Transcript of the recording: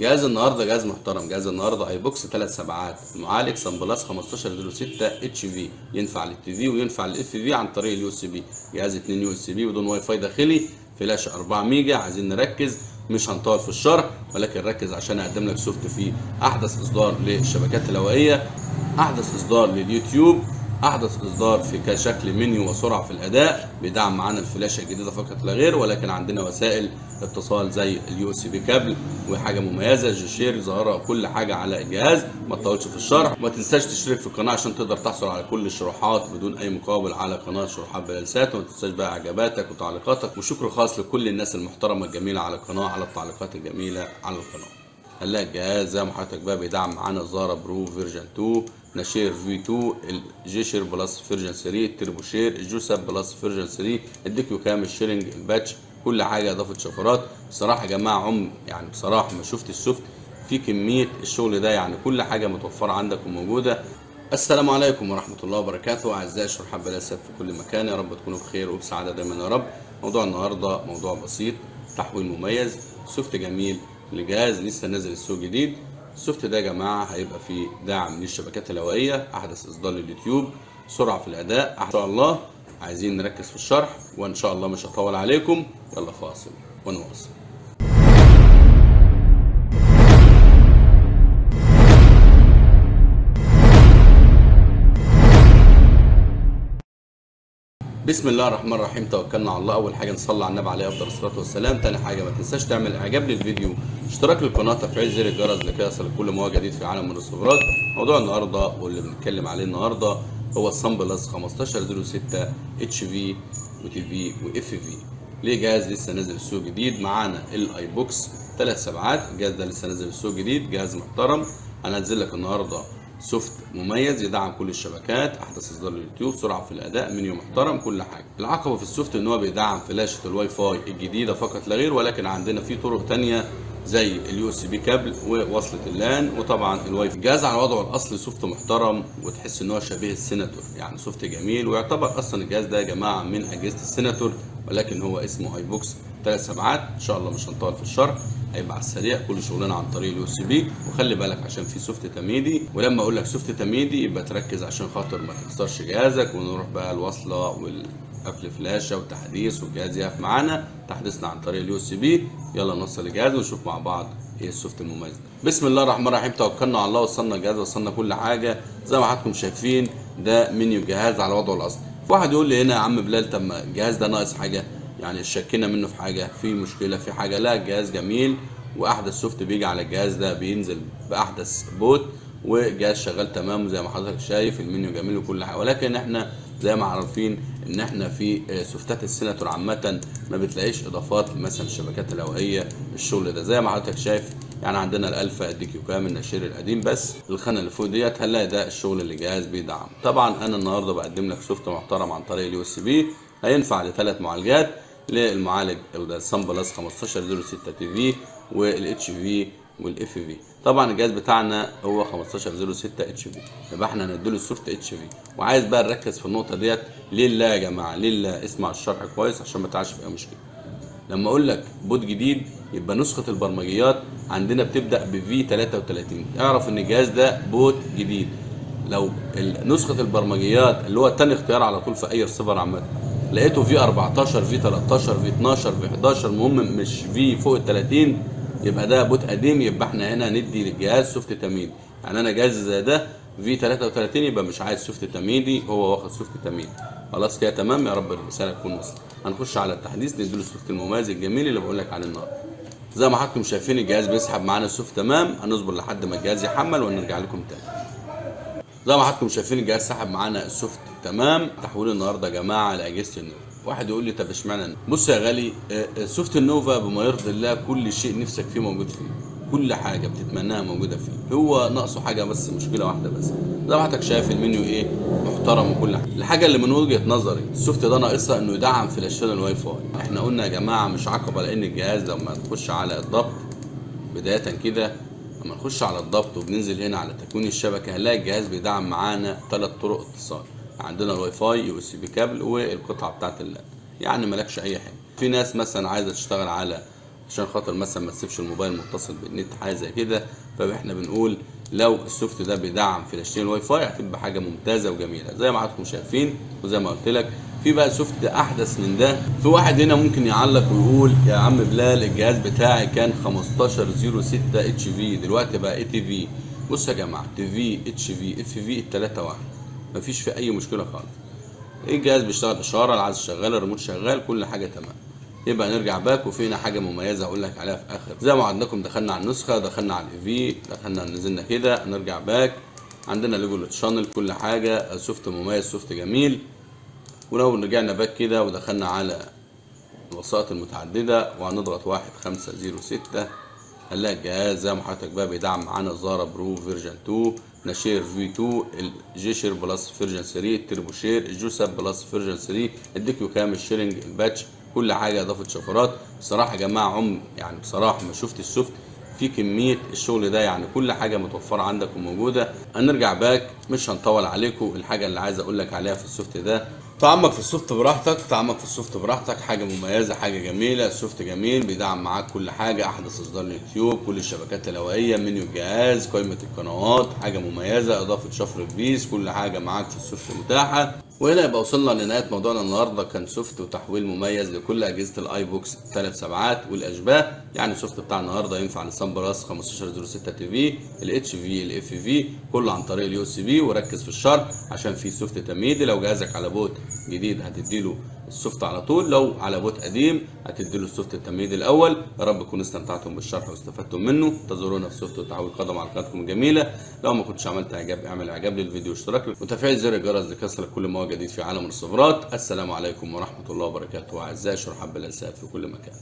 جهاز النهارده جهاز محترم، جهاز النهارده اي بوكس 3 سبعات، معالج Sunplus 1506 HV، ينفع لل TV وينفع لل FV عن طريق ال USB، جهاز 2 USB بدون واي فاي داخلي، فلاش 4 ميجا. عايزين نركز، مش هنطول في الشرح ولكن ركز عشان اقدم لك soft فيه احدث اصدار للشبكات الهوائية، احدث اصدار لليوتيوب، احدث اصدار في كشكل منيو وسرعة في الاداء، بيدعم معانا الفلاشه الجديدة فقط لا غير، ولكن عندنا وسائل اتصال زي ال USB cable وحاجه مميزة جي share ظاهره كل حاجة على الجهاز. ما تطولش في الشرح، وما تنساش تشترك في القناة عشان تقدر تحصل على كل الشروحات بدون اي مقابل على قناة شروحات بلالسات، وما تنساش بقى اعجاباتك وتعليقاتك، وشكر خاص لكل الناس المحترمة الجميلة على القناة على التعليقات الجميلة على القناة. هنلاقي الجهاز زي ما حضرتك بقى بيدعم معانا زارا Pro version 2، نشير V 2، ال G Share Plus version 3، ال Turbo Share، الجوساب Plus version 3، ال DQCam، ال sharing، ال patch، كل حاجة، اضافه شفرات. بصراحة يا جماعة يعني بصراحة ما شفت ال soft في كمية الشغل ده، يعني كل حاجة متوفرة عندك وموجودة. السلام عليكم ورحمة الله وبركاته اعزائي شرحات بلالسات في كل مكان، يا رب تكونوا بخير وبسعاده دايما يا رب. موضوع النهارده موضوع بسيط، تحويل مميز، soft جميل لجهاز لسه نازل السوق جديد. ال soft ده يا جماعة هيبقى فيه دعم للشبكات الهوائية، احدث اصدار لليوتيوب، سرعة في الاداء ان شاء الله. عايزين نركز في الشرح وان شاء الله مش هطول عليكم. يلا فاصل ونواصل. بسم الله الرحمن الرحيم، توكلنا على الله. اول حاجة نصلي على النبي عليه افضل الصلاة والسلام. تاني حاجة ما تنساش تعمل اعجاب للفيديو، اشتراك للقناة، تفعيل زر الجرس لكي يصلك كل ما هو جديد في عالم الريسيفرات. موضوع النهارده واللي بنتكلم عليه النهارده هو ال Sunplus 1506 HV و TV و FV، ليه جهاز لسه نازل السوق جديد. معانا الاي بوكس 3 سبعات، الجهاز ده لسه نازل السوق جديد، جهاز محترم. هنزل لك النهارده soft مميز يدعم كل الشبكات، احدث اصدار لليوتيوب، سرعة في الاداء، منيو محترم، كل حاجة. العقبة في ال soft ان هو بيدعم فلاشه الواي فاي الجديدة فقط لا غير، ولكن عندنا في طرق ثانية زي ال USB cable ووصله ال LAN وطبعا الواي فاي. الجهاز على وضعه الاصلي soft محترم وتحس ان هو شبيه السيناتور، يعني soft جميل، ويعتبر اصلا الجهاز ده يا جماعة من اجهزة السيناتور، ولكن هو اسمه اي بوكس 3 سبعات. ان شاء الله مش هنطول في الشرح، هيبقى على السريع، كل شغلنا عن طريق ال USB. وخلي بالك عشان في soft تمهيدي، ولما اقول لك soft تمهيدي يبقى تركز عشان خاطر ما تخسرش جهازك، ونروح بقى الوصلة والقفل فلاشه والتحديث والجهاز يقف معانا. تحديثنا عن طريق ال USB. يلا نوصل الجهاز ونشوف مع بعض ايه ال soft المميز ده. بسم الله الرحمن الرحيم، توكلنا على الله، وصلنا الجهاز، وصلنا كل حاجة زي ما حضراتكم شايفين. ده منيو الجهاز على وضعه الاصلي. واحد يقول لي هنا يا عم بلال، طب ما الجهاز ده ناقص حاجة، يعني شكينا منه في حاجة، في مشكلة، في حاجة. لا، الجهاز جميل، واحدث soft بيجي على الجهاز ده بينزل باحدث boot، والجهاز شغال تمام زي ما حضرتك شايف، المنيو جميل وكل حاجة. ولكن احنا زي ما عارفين ان احنا في سوفتات السيناتور عامة ما بتلاقيش اضافات مثلا الشبكات الهوائية، الشغل ده زي ما حضرتك شايف. يعني عندنا الالفا، ال DQCam، النشير القديم، بس الخانة اللي فوق ديت هنلاقي ده الشغل اللي الجهاز بيدعم. طبعا انا النهارده بقدم لك soft محترم عن طريق ال USB، هينفع لثلاث معالجات، للمعالج ال Sunplus 1506 TV وال HV وال FV. طبعا الجهاز بتاعنا هو 1506 HV، يبقى احنا هنديله ال soft HV. وعايز بقى نركز في النقطة ديت ليه لا يا جماعة، ليه لا، اسمع الشرح كويس عشان ما تعش في اي مشكلة. لما اقول لك boot جديد يبقى نسخه البرمجيات عندنا بتبدا ب V 33، اعرف ان الجهاز ده boot جديد. لو نسخه البرمجيات اللي هو تاني اختيار على طول في اي ريسيفر عامة لقيته V 14، V 13، V 12، V 11، المهم مش V فوق ال 30، يبقى ده boot قديم، يبقى احنا هنا ندي للجهاز soft تمهيدي. يعني انا جهاز زي ده V 33 يبقى مش عايز soft تمهيدي، هو واخد soft تمهيدي. خلاص كده تمام، يا رب الرسالة تكون وصلت. هنخش على التحديث، نديله ال soft المميز الجميل اللي بقول لك عليه النهارده. زي ما حضراتكم شايفين الجهاز بيسحب معانا ال soft تمام. هنصبر لحد ما الجهاز يحمل ونرجع لكم تاني. زي ما حضراتكم شايفين الجهاز سحب معانا ال soft تمام. تحويل النهارده يا جماعة لاجهزة النوفا. واحد يقول لي طب اشمعنى النوفا؟ بص يا غالي، soft النوفا بما يرضي الله كل شيء نفسك فيه موجود فيه، كل حاجة بتتمناها موجودة فيه. هو ناقصه حاجة بس، مشكلة واحدة بس. زي ما حضرتك شايف المنيو ايه محترم وكل حاجة. الحاجة اللي من وجهه نظري ال soft ده ناقصها انه يدعم فلاشات الواي فاي. احنا قلنا يا جماعة مش عقبه، لان الجهاز لما تخش على الضبط بداية كده، لما نخش على الضبط وبننزل هنا على تكوين الشبكة هنلاقي الجهاز بيدعم معانا 3 طرق اتصال. عندنا الواي فاي، USB cable، والقطعه بتاعت ال LAN. يعني مالكش اي حاجة. في ناس مثلا عايزه تشتغل على عشان خاطر مثلا ما تسيبش الموبايل متصل بالنت حاجة زي كده. فاحنا بنقول لو ال soft ده بيدعم فلاشتين الواي فاي هتبقى حاجة ممتازة وجميلة زي ما حضراتكم شايفين. وزي ما قلت لك في بقى soft احدث من ده. في واحد هنا ممكن يعلق ويقول يا عم بلال الجهاز بتاعي كان 1506 HV دلوقتي بقى ATV. بص يا جماعة، TV HV FV الثلاثة واحد، مفيش في اي مشكلة خالص. الجهاز بيشتغل اشارة، العزل شغال، الريموت شغال، كل حاجة تمام. يبقى نرجع back، وفينا حاجة مميزة اقول لك عليها في اخر. زي ما وعدناكم دخلنا على النسخة، دخلنا على ال AV، دخلنا نزلنا كده، نرجع back، عندنا logo ال channel، كل حاجة، soft مميز، soft جميل. ولو رجعنا back كده ودخلنا على الوسائط المتعددة وهنضغط 1506 هنلاقي الجهاز زي ما حضرتك بقى بيدعم معانا Zara Pro version 2، نشير V 2، ال G Share Plus version 3، ال Turbo Share، ال GSAP Plus version 3، ال DocuCam، ال sharing، ال batch، كل حاجة، اضافه شفرات. بصراحة يا جماعة يعني بصراحة ما شفت ال soft في كمية الشغل ده، يعني كل حاجة متوفرة عندك وموجودة. هنرجع back، مش هنطول عليكم. الحاجة اللي عايز اقول لك عليها في ال soft ده، تعمق في ال soft براحتك، تعمق في ال soft براحتك، حاجة مميزة، حاجة جميلة. ال soft جميل، بيدعم معاك كل حاجة، احدث اصدار اليوتيوب، كل الشبكات الهوائية، منيو الجهاز، قائمة القنوات، حاجة مميزة، اضافه شفرة بيس، كل حاجة معاك في ال soft متاحة. وهنا يبقى وصلنا لنهاية موضوعنا النهارده، كان soft وتحويل مميز لكل اجهزة ال iBox 3 سبعات والاشباه. يعني ال soft بتاع النهارده ينفع لل Sunplus 1506 TV، ال HV، ال FV، كله عن طريق ال USB. وركز في الشرح عشان في soft تمهيدي، لو جهازك على boot جديد هتديله ال soft على طول، لو على boot قديم هتديله ال soft التمهيدي الاول. يا رب تكونوا استمتعتم بالشرح واستفدتم منه. انتظرونا في soft وتحويل قدم على قناتكم الجميلة. لو ما كنتش عملت اعجاب اعمل اعجاب للفيديو واشتراك وتفعيل زر الجرس ليصلك كل ما هو جديد في عالم السيرفرات. السلام عليكم ورحمة الله وبركاته اعزائي شرحب بالانسات في كل مكان.